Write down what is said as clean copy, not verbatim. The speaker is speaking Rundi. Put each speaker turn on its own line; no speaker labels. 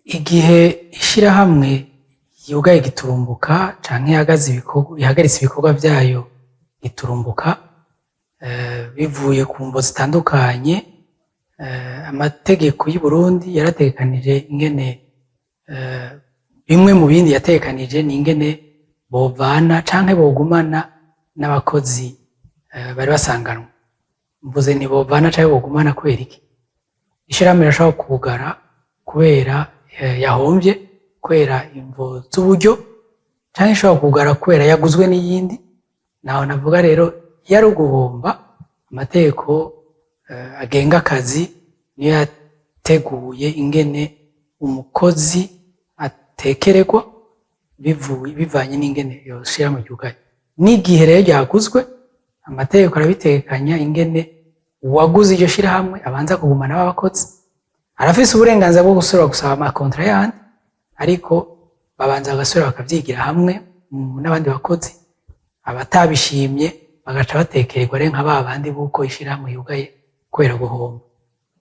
Igihe ishirahamwe yugaye giturumbuka canke ihagaze ibikorwa, ihagaritse ibikorwa vyayo giturumbuka, bivuye ku mvo zitandukanye, amategeko y'u Burundi yarategekanije ingene, bimwe mu bindi yategekanije ni ingene bovana canke bogumana n'abakozi bari basanganwe. Mvuze nti bovana canke bogumana kubera iki? Ishirahamwe rirashobora kugara kubera yahomvye, kubera imvo z'uburyo, canke ishobora kugara kubera yaguzwe n'iyindi. Naho navuga rero, iyo ari uguhomba, amategeko agenga akazi niyo yateguye ingene umukozi atekererwa bivuye, bivanye n'ingene yoshira mu ryugaye. N'igihe rero ryaguzwe, amategeko arabitegekanya ingene uwaguze iryo shirahamwe abanza kugumana b'abakozi. Arafise uburenganzira bwo gusubira gusaba ama contrats yandi, ariko babanza bagasubira bakavyigira hamwe n'abandi bakozi. Abatabishimye bagaca batekererwa rero nka ba bandi buko ishirahamwe yugaye kubera guhomba.